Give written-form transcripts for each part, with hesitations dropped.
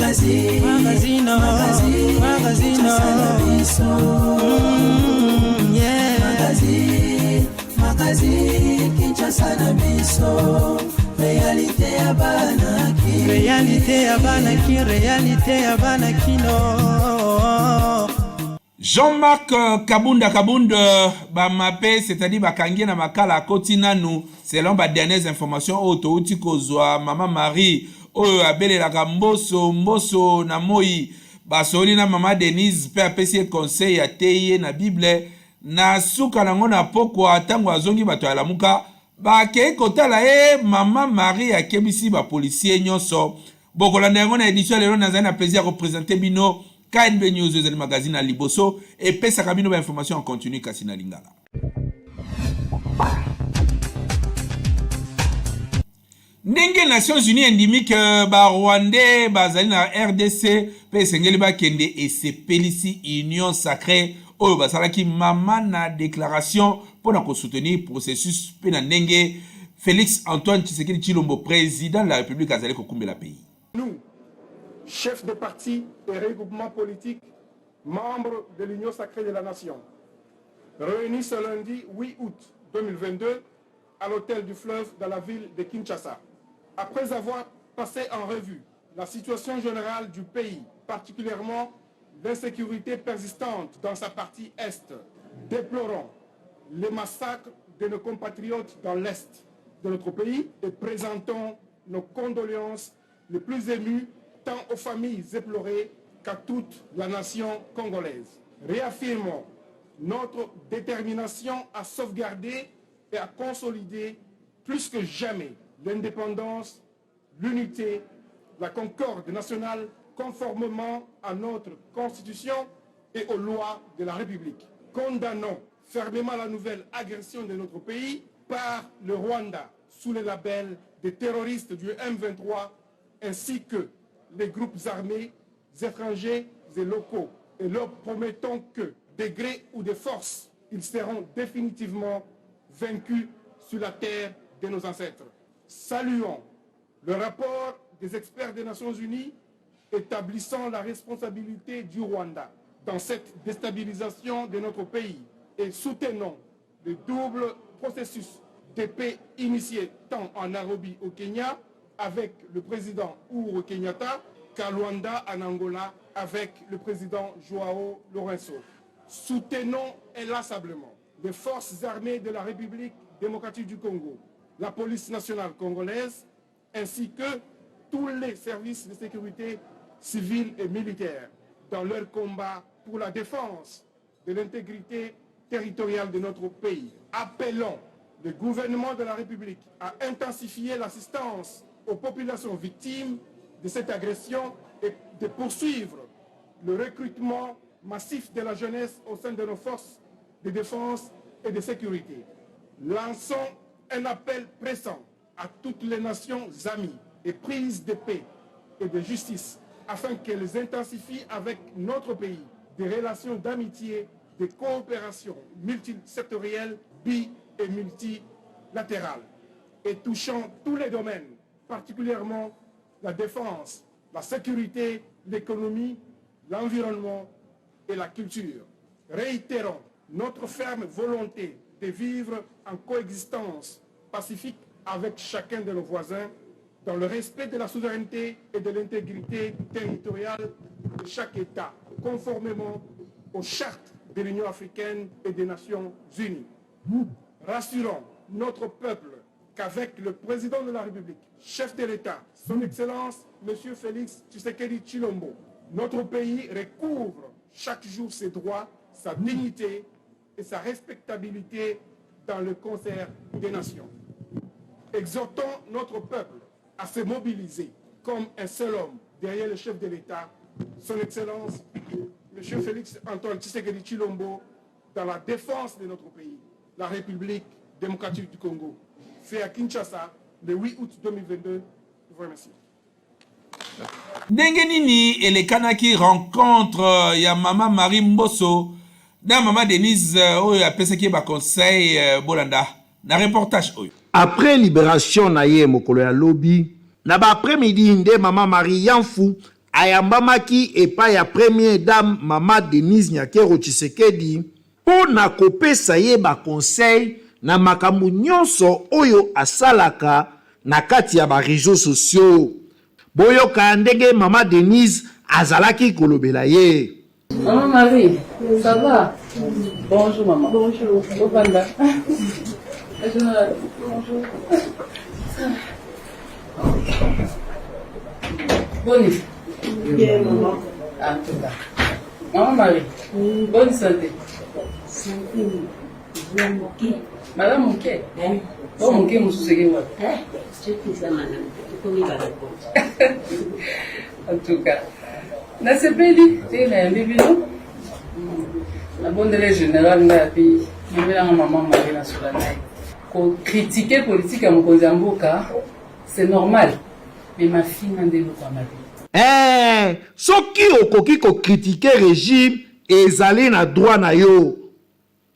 Magazine, magazine, magazine, magazine, yeah. Magazine, magazine, Kinshasa na biso. Réalité ya bana ki. Réalité ya bana ki, réalité ya bana kino. Jean-Marc Kabunda Kabund ba mape c'est-à-dire bakangi ye na makala akoti nanu selon ba dernières informations oyo towuti kozwa mama Marie oyo abelelaka mboso mboso na moyi basololi na mama Denise pe apesi ye conseil ateyi ye na bible na suka nango na pokwa tango azongi bato ya lamuka bakei kotala ye mama Marie akebisi ba policiers nyonso Bokolanda yango na edition ya lelo. Nazali na plaisir ya ko presenter bino KNB News, oyo ezali magazine ya liboso epesaka bino ba information en continu kasi na lingala. Ndenge Nations Unies endimi que ba Rwandais bazali na rdc mpe esengeli bakende, esepelisi Union sacree oyo basalaki mama na declaration mpo na ko soutenir processus mpe na ndenge Felix Antoine Tshisekedi Tshilombo, president de la Republique azali kokumbela pays. Nous, chefs de partis et regroupements politiques, membres de l'Union sacrée de la nation, réunis ce lundi 8 août 2022 à l'hôtel du fleuve dans la ville de Kinshasa. Après avoir passé en revue la situation générale du pays, particulièrement l'insécurité persistante dans sa partie est, déplorons les massacres de nos compatriotes dans l'est de notre pays et présentons nos condoléances les plus émues tant aux familles éplorées qu'à toute la nation congolaise. Réaffirmons notre détermination à sauvegarder et à consolider plus que jamais l'indépendance, l'unité, la concorde nationale conformément à notre Constitution et aux lois de la République. Condamnons fermement la nouvelle agression de notre pays par le Rwanda sous le label des terroristes du M23 ainsi que les groupes armés étrangers et locaux. Et leur promettons que, de gré ou de force, ils seront définitivement vaincus sur la terre de nos ancêtres. Saluons le rapport des experts des Nations Unies établissant la responsabilité du Rwanda dans cette déstabilisation de notre pays et soutenons le double processus de paix initié tant en Nairobi au Kenya avec le président Uhuru Kenyatta qu'à Luanda en Angola avec le président Joao Lourenço. Soutenons inlassablement les forces armées de la République démocratique du Congo, la police nationale congolaise ainsi que tous les services de sécurité civile et militaire dans leur combat pour la défense de l'intégrité territoriale de notre pays. Appelons le gouvernement de la République à intensifier l'assistance aux populations victimes de cette agression et de poursuivre le recrutement massif de la jeunesse au sein de nos forces de défense et de sécurité. Lançons un appel pressant à toutes les nations amies et prises de paix et de justice afin qu'elles intensifient avec notre pays des relations d'amitié, de coopération multisectorielle, bi et multilatérale et touchant tous les domaines, particulièrement la défense, la sécurité, l'économie, l'environnement et la culture. Réitérons notre ferme volonté de vivre en coexistence pacifique avec chacun de nos voisins dans le respect de la souveraineté et de l'intégrité territoriale de chaque État, conformément aux chartes de l'Union africaine et des Nations unies. Rassurons notre peuple qu'avec le président de la République, chef de l'État, son Excellence, M. Félix Tshisekedi Tshilombo, notre pays recouvre chaque jour ses droits, sa dignité et sa respectabilité dans le concert des nations. Exhortons notre peuple à se mobiliser comme un seul homme derrière le chef de l'État, son Excellence, M. Félix Antoine Tshisekedi Tshilombo, dans la défense de notre pays, la République démocratique du Congo. Fait à Kinshasa le 8 août 2022. Je vous remercie. Ndenge nini elekanaki rencontre ya mama Marie Mboso na mama Denise oyo apesaki ye ba conseils? Bolanda na reportage oyo. Après liberation na ye mokolo ya lobi na ba après midi nde mama Marie Yanfu ayambamaki epai ya Première dame mama Denise Nyakeru Tshisekedi mpo na kopesa ye ba conseils na makambo nyonso oyo asalaka na kati ya ba reseaux sociaux. Boyoka ndenge mama Denise azalaki kolobela ye. Maman Marie, ça va? Bonjour maman. Bonjour. Bovanda. Bonjour. Boni. Bien maman. En tout cas. Maman Marie, bonne santé. Santé moke. Malamu moke? Bo moke mosusu eke wapi? Soki eza malamu tokomi balokozi. En tout cas. Nasepeli te nayambi bino. Nabondeli général ngai api yembelanga maman Marie na sola na ye. Ko critiquer politique ya mokonzi ya mboka c'est normal mais mafinga nde eloko ya mabe. Eeh soki okoki ko critiquer regime ezali na droit na yo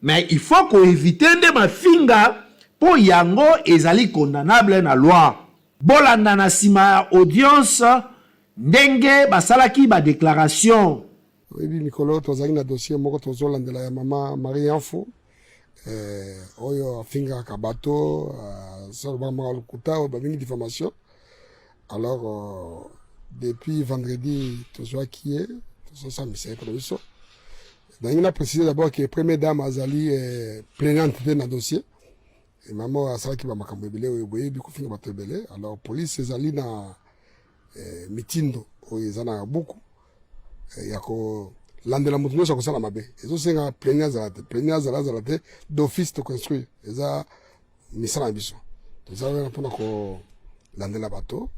mais il faut ko eviter nde mafinga po yango ezali condamnable na loi. Bolanda na sima ya audience ndenge basalaki ba declarations. Oyebi mikolo oyo tozalaki na dossier moko tozolandela ya mama Marie Yanfu eh, oyo afingaka bato asalobaka maka lokuta oyo babengi diffamation. Alors euh, depuis vendredi tozwaki ye tozosambisa ye mpona biso. Nalingi na préciser d'abord que première dame azali eh, plaignante te na dossier. Mama oyo asalaki bamakambo ebele oyo boyebi kofinga bato ebele. Alors police ezali na eh, mitindo oyo eza na buku eh, ya kolandela moto nyonso akosala mabe. Ezosenga plaignant azala te, plaignant azala azala te, d'office toconstruire eza misala na biso. Toza wana mpona kolandela bato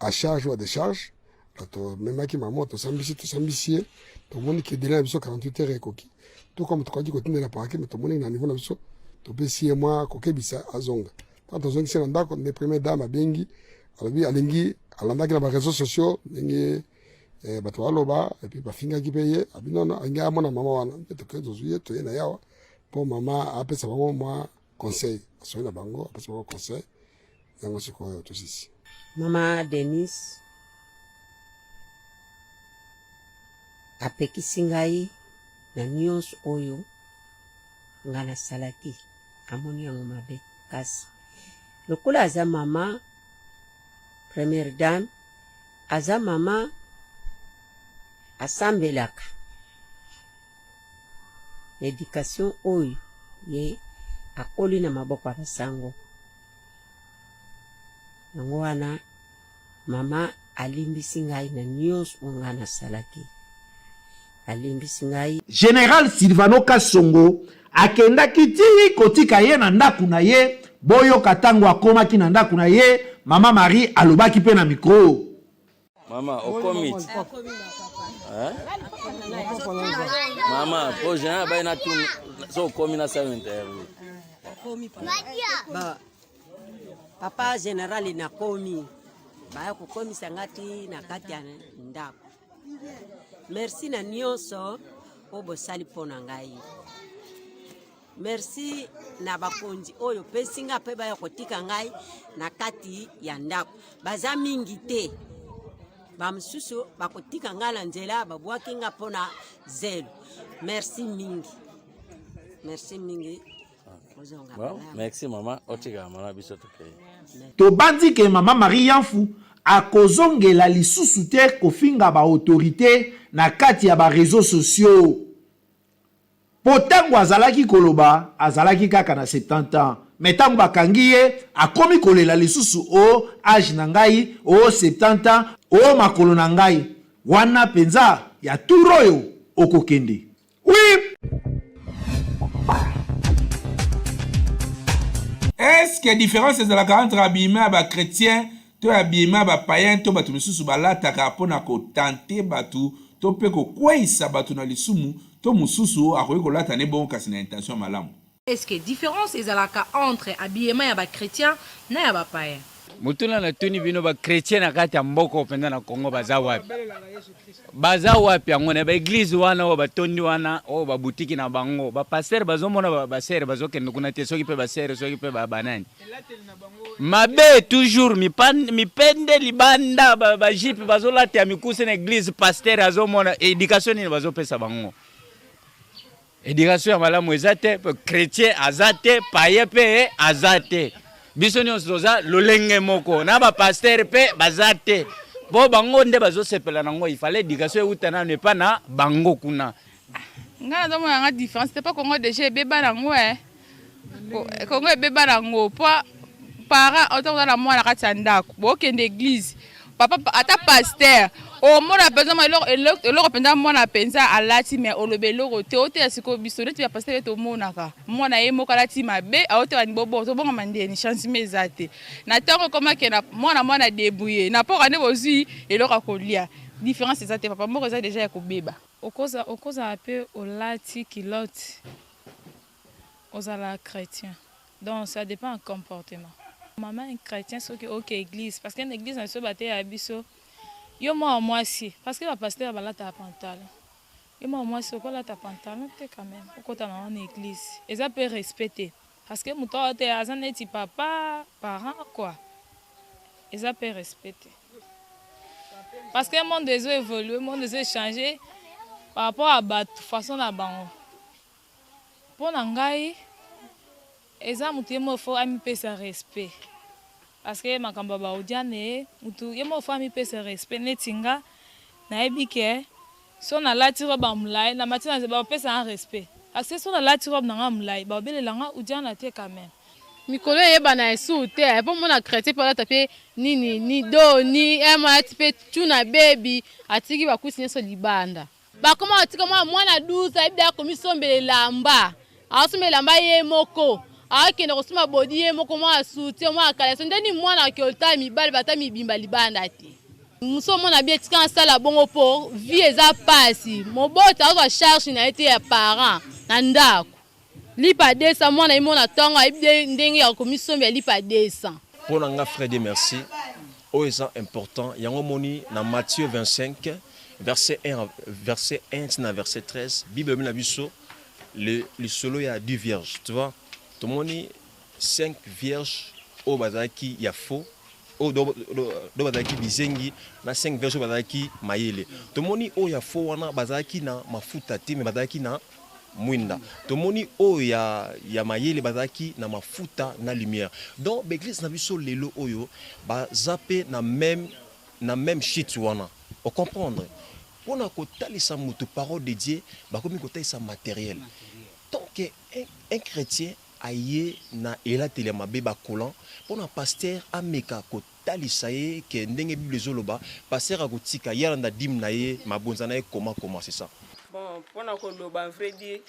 à charge ou à décharge. Tomemaki mama tosambisi, tosambisi ye, tomoni ke délai na biso 48 heures ekoki. Tout comme tokaki kotindela parquet, mais tomoni na niveau na biso topesi ye mwa kokebisa azonga. Ntango tozongisi na ndako nde première dame abengi, alobi alingi alandaki na ba réseaux sociaux ndenge eh, bato baloba epuis bafingaki mpe ye, abi nono alingi amona mama wana. Nde tokei tozwi ye toye na yawa mpo mama apesa bango mwa conseil, asoli na bango apesa bango conseil yango sikoyo tosisi. Mama Denise apekisi ngai na nyonso oyo ngai nasalaki, amoni yango mabe. Kasi lokola aza mama première dame, aza mama asambelaka, education oyo ye akoli na maboko ya basango, yango wana mama alimbisi ngai na nyonso oyo ngai nasalaki, alimbisi ngai. General Sylvano Kasongo akendaki tii kotika ye na ndako na ye. Boyoka tango akomaki na ndako na ye, mama Marie alobaki pe na micro. Mama okomi eh? Mama po jean abai na tuni so okomi na sala interview. Ba papa general nakomi baya kokomisa nga ti na kati ya ndako. Merci na nyonso oyo bosali mpo na ngai. Merci na bakonzi oyo pesi nga mpe baya kotika ngai na kati ya ndako. Baza mingi te, bamosusu bakotika ngai na nzela, babwaki nga mpo na zelo. Merci mingi, merci mingi. Ozonga Bon, merci mama, otika mama biso tokei. Tobanzi ke mama Marie Yanfu akozongela lisusu te kofinga ba autorites na kati ya ba reseaux sociaux. Po tango azalaki koloba azalaki kaka na 70 ans mais tango bakangi ye akomi kolela lisusu oh age na ngai oh 70 ans oh makolo na ngai wana penza ya tour oyo okokende oui. Est-ce que différence ezalaka entre habillement ya ba chretiens to habillement ya ba païens to bato misusu balataka mpo na ko tenter bato to mpe kokweyisa bato na lisumu to mosusu akoki kolata ne bongo kasi na intention ya malamu? Est ce que difference ezalaka entre habillement ya ba chretiens na ya ba paiens? Motuna natuni bino ba chretien na kati ya mboka oyo mpenza na Congo baza wapi? Baza wapi yango na ba eglise wana oyo batondi wana oyo ba boutique na bango ba pasteur bazomona ba sœur bazokende kuna te soki pe ba sœur soki pe ba banani mabe toujours mipende libanda ba, ba jupe bazolata ya mikuse na eglise pasteur azomona education nini bazopesa bango Education ya malamu eza te, chretien aza te, païen pe aza te. Biso nyonso toza lolenge moko na ba pasteur pe baza te. Po bango nde bazosepela nango, il fallait education euta nanu epa na bango kuna. Nga nazomona nga différence te po Congo dejà ebeba nango eh. Congo ebeba nango po parent oza koza na mwana kati ya ndako bokende eglise papa ata pasteur omona mpenza eloko mpenza mwana mpenza alati me oloba eloko te oteya sikoyo biso neti ba pasteur tomonaka mwana ye moko alati mabe aoteya bobo tobongama ndeni changement eza te na ntango ekomaki na mwana mwana debrouille na mpoka nde bozwi eloko ya kolia différence eza te papa moko eza deja ya kobeba. Okozala mpe olati culotte Ozala chretien donc ça depend ya comportement. Maman un chretien soki oke eglise parce que na eglise na biso bateyaka biso yo mwana mwasi parce que ba pasteur balataka pantalon yo mwana mwasi okolata pantalon te quand meme okota na ngo na eglise eza pe respect te parce que moto awa te aza neti papa parent quoi eza pe respect te parce que monde ezo evolue monde ezo echanger par rapport ya bato façon na bango. Pona ngai eza mutu ye moko faut amipesa respect parce que makambo ya ba odiane mutu ye moko faut amipesa respect neti nga nayebi ke soki nalati robe ya mulayi na mati na bako pesa nga respect parce que soki nalati robe na nga ya mulayi bako belela nga udiana te quand meme. Mikolo eyebana esusu te po mona chretien pe alata pe nini nido ni alati pe tuna baby atiki ba cuisse nionso libanda. Bakoma kotika mwana mwana 12 ayebi deja komisombela elamba aosomba elamba ye moko akende kosomba bodi ye moko mwana soutien mwana caleçon nde nini mwana ake otala mibali bata mibimba libanda te mosu omona bien tika nasala bongo po vie eza pasi moboti azwa charge na ye te ya parent na ndako lipa 200 mwana ye mona ntongo ayebi ndenge ya komisombela lipa 200 Pona nga frère Dieu merci oyo eza important yango omoni na Matthieu 25 verset 1 verset 1 ti na verset 13 bible elobi na biso le lisolo ya dix vierges tu vois tomoni cinq vierges oyo bazalaki ya faux oyo do bazalaki bizengi na cinq vierges oyo bazalaki mayele tomoni oyo ya faux wana bazalaki na mafuta te mais bazalaki na mwinda tomoni oyo ya, ya mayele bazalaki na mafuta na lumière donc ba eglise na biso lelo oyo baza pe na meme na meme chute wana o comprendre pona kotalisa mutu parole de Dieu bakomi kotalisa materiel tant que un, un chretien aye na elateli ya mabe ba collant pona pasteur ameka ko talisa ye que ndenge bible ezo loba pasteur ako tika ye alanda dime na ye mabonza na ye koma koma c'est ça. Bon pona koloba en vrai dire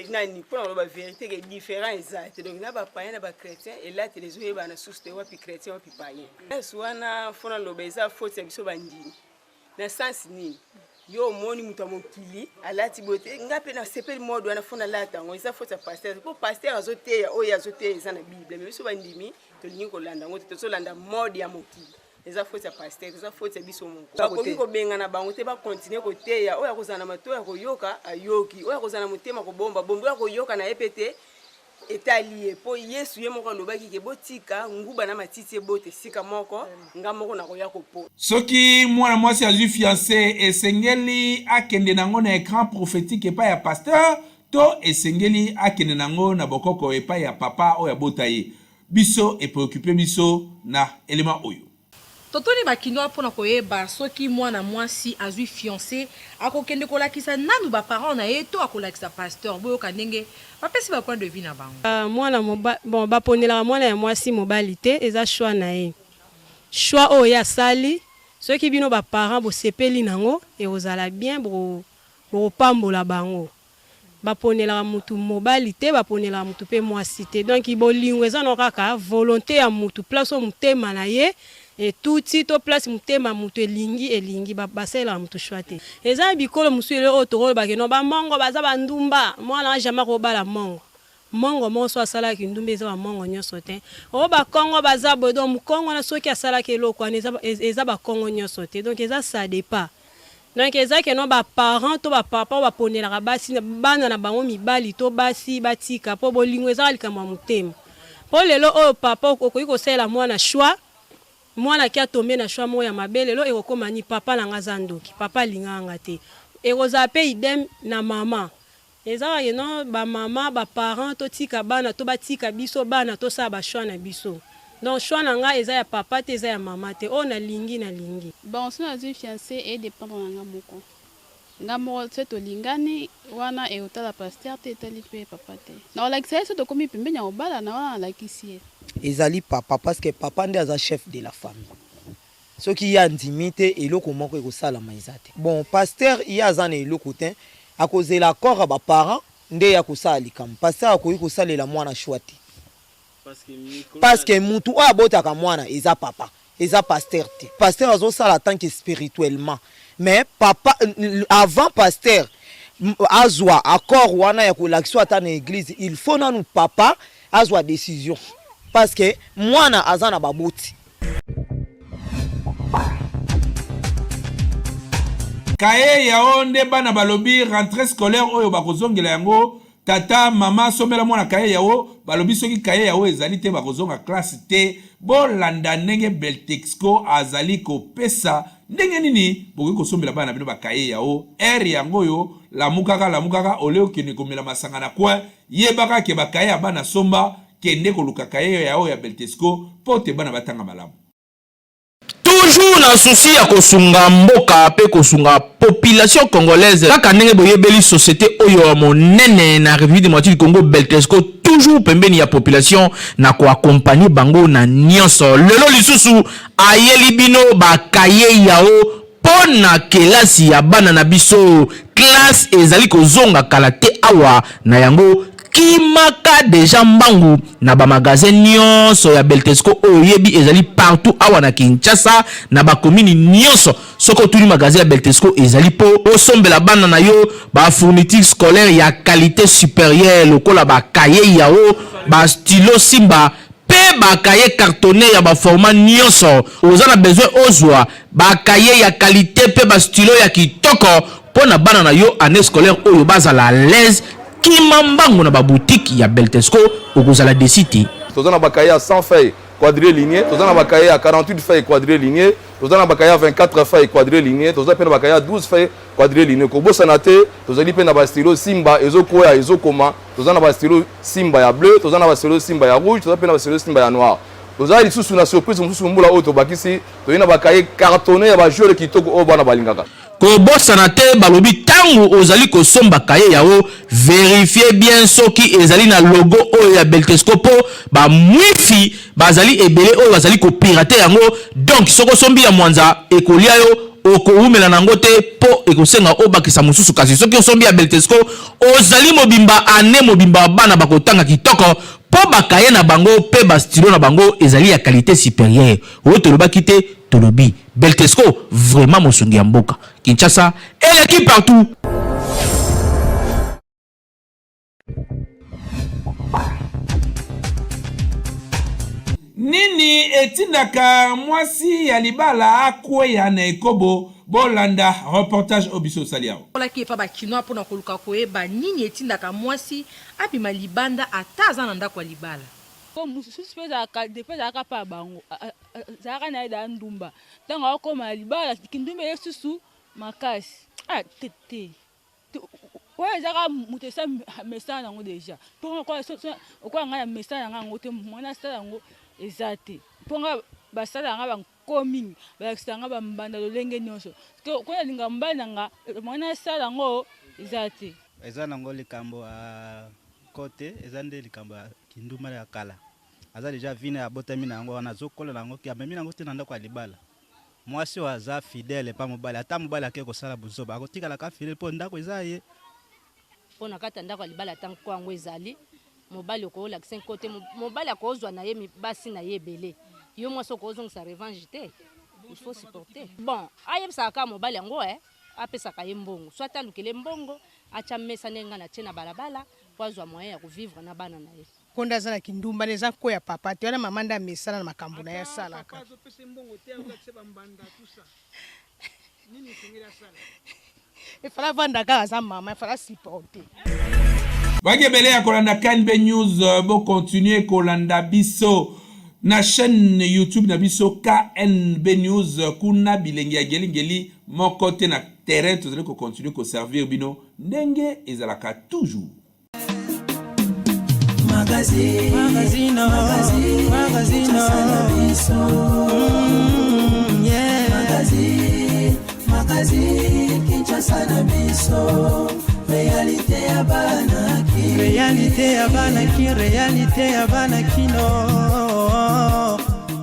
nani pona koloba verite ke different eza te donc na ba païen na ba chretien elateli ezoyebana susu te wapi chretien wapi païen place wana fo naloba eza faute ya biso bandimi na sens nini yo omoni moto ya mokili alati boye te ngai mpe nasepeli mode wana fo nalata yango eza faute ya pasteur mpo pasteur azoteya oyo azoteya eza na bible me biso bandimi tolingi kolanda yango te tozolanda mode ya mokili eza faute ya pasteur eza faute ya biso moko bakoki kobengana bango te bakontinue koteya oyo akozala na matoi ya koyoka ayoki oyo akozala na motema kobomba bombi oyo akoyoka na ye mpe te etali ye mpo yesu ye moko alobaki ke botika nguba na matiti ebota esika moko nga moko nakoya kopona. Soki mwana mwasi azwi fiance esengeli akende nango na ecran prophetique epai ya pasteur to esengeli akende nango na bokoko epai ya papa oyo abota ye? Biso e preoccuper biso na element oyo. Totuni ba kinois pona koyeba soki mwana mwasi azwi fiance akokende kolakisa nanu ba parents na ye to akolakisa pasteur boyoka ndenge bapesi ba point de vue na bango. Mwana mobali bon baponelaka mwana ya mwasi mobali te eza choix na ye choix oyo ye asali soki bino ba parents bosepeli nango ekozala bien bokopambola bango Baponelaka mutu mobali te baponelaka mutu pe mwasi te donc bolingo eza nao kaka volonte ya mutu place oyo mutema na ye etuti to place mutema ya mutu elingi elingi basalelaka mutu choix te eza na bikolo mususu lelo oyo tokoloba ke non ba mongo baza ba ndumba mwana wana jamais akobala mongo. Mongo moko soki asalaka kindumba eza ba mongo nionso te oh ba kongo baza boye donc mukongo wana soki asalaki eloko wana eza eza ba kongo nionso te donc eza ça depend donc eza que non ba parents to ba papa oyo baponelaka basi bana na bango mibali to basi batika po bolingo eza likambo ya motema po lelo oyo papa okoki kosalela mwana choix mwana ake atombe na choix moko ya mabe lelo ekokoma ni papa na nga aza ndoki papa alingaka nga te ekozala pe idem na mama Eza kaka que non ba maman ba parents totika bana to batika biso bana tosala ba choix na biso donc choix na nga eza ya papa te eza ya maman te oyo nalingi nalingi. Bon soki nazui fiance e dependre na nga moko nga moko soki tolingani wana ekotala pasteur te etali pe papa te nakolakisa ye soki tokomi pembeni ya kobalana wana nalakisi ye. Ezali papa parce que papa nde aza chef de la famille Soki ye andimi te eloko moko ekosalama eza te. Bon pasteur ye aza na eloko tein akozela accord ya ba parents nde ye akosala likambo. Pasteur akoki kosalela mwana choix te. Parce que mutu oyo abotaka mwana eza papa eza pasteur te. Pasteur azosala tant que spirituellement mais papa avant pasteur azwa accord wana ya kolakisa ata na eglise il faut nanu papa azwa decision parce que mwana aza na baboti. Cahier ya o nde bana balobi rentree scolaire oyo bakozongela yango tata mama sombela mwana cahier ya o balobi soki cahier ya o ezali te bakozonga classe te bolanda ndenge Beltexco azali kopesa ndenge nini bokoki kosombela bana na bino ba cahier ya o heure yango oyo lamukaka lamukaka au lieu okende komela masanga na coin yebaka ke ba cahier ya bana somba Kende koluka cahier ya oyo ya Beltesco po te bana batanga malamu. Toujours na souci ya kosunga mboka pe kosunga population congolaise kaka ndenge boyebeli societe oyo ya monene na Republique democratique du Congo Beltesco toujours pembeni ya population na ko accompagner bango na nionso. Lelo lisusu ayeli bino ba cahiers yao Mpo na kelasi ya bana na biso, classe ezali kozonga kala te awa, na yango kimaka dejà mbangu na ba magasins nionso ya Beltesco oyo oyebi ezali partout awa na Kinshasa na ba communes nionso. Soki otuni magasin ya Beltesco ezali mpo osombela bana na yo ba fournitures scolaires ya qualite superieure lokola ba cahiers Yao, ba stylos Simba Pe ba cahiers cartonnes ya ba formats nionso. Oza na besoin ozua ba cahiers ya qualite pe ba stylos ya kitoko po na bana na yo annee scolaire oyo bazala à l'aise, kima mbangu na ba boutiques ya Beltesco okozala deçu te. Toza na ba cahiers ya 100 feuilles quadrillées lignées, toza na ba cahiers ya 48 feuilles quadrillées lignées, toza na ba cahiers ya 24 feuilles quadrillées lignées, toza pe na ba cahiers ya 12 feuilles quadrillées lignées. Kobosana te, tozali pe na ba stylos Simba ezokwea ezokoma. Toza na ba stylo Simba ya bleu, toza na ba stylo Simba ya rouge, toza pe na ba stylo Simba ya noir. Toza lisusu na surprise mosusu mbula oyo tobakisi, toye na ba cahiers cartonnes ya ba joueurs kitoko oyo bana balingaka. Kobosana te balobi tangu ozali kosomba cahier yao verifier bien soki ezali na logo oyo ya Beltesco po ba mwifi bazali ebele oyo bazali ko pirater yango donc soki osombi ya mwanza ekolia yo okowumela na yango te po ekosenga obakisa mosusu kasi soki osombi ya Beltesco ozali mobimba annee mobimba bana bakotanga kitoko po ba cahiers na bango pe ba stylo na bango ezali ya qualite superieure oyo tolobaki te tolobi Beltesco vraiment mosungi ya mboka Kinshasa eleki partout. Nini etindaka mwasi ya libala akweya na ekobo? Bolanda reportage oyo biso tosali awa. Olaki epa ba kinois pona koluka koyeba nini etindaka mwasi abima libanda ata aza na ndako ya libala. Po mususu pe ezalaka depuis azalaka pa bango azalaka naye da ndumba tango akoma na libala kindumba eye susu makasi ah te te. Oyo eza kaka moto esi amesana nango dejà po nga lokola nga na mesana nanga yango te moyen nasala yango eza te po nga basalaka nga ba nko mingi balakisaka nga ba mbanda lolenge nionso po nalinga mobali na nga moyen nasala yango eza te. Eza nango likambo ya nko te eza nde likambo ya kindumba ya kala aza dejà vie naye abotami na yango wana azokola na yango amemi na yango ti na ndako ya libala. Mwasi oyo aza fidèle epa mobali ata mobali ake kosala buzoba akotikala kaka fidèle po ndaku eza ya ye. Po na kati ya ndako ya libala ata nko yango ezali, mobali okoolakisa nko te, mobali akozwa na ye basi na ye ebele, yo mwasi okozongisa revanche te, il faut supporter. Bon ayebisaka kaka mobali yango eh, apesaka ye mbongo, soit alukela ye mbongo, atia mesa ndenge nga natie na balabala. mpo azwa moyen ya kovivre na bana na ye. Konde aza na kindumba na eza nko ya papa te wana mama nde amesana na makambo na ye asalaka. Efala avanda kaka aza mama efala supporter. Baki ebele ya kolanda KNB News, bo continuer kolanda biso na chaîne YouTube na biso KNB News, kuna bilengi ya ngeli-ngeli moko te na terrain, tozali ko continuer ko servir bino ndenge ezalaka toujours. Magazine, magazine, magazine, magazine, yeah. Magazine, magazine, Kinshasa na biso. Réalité ya bana ki. Réalité ya bana ki, réalité ya bana kino.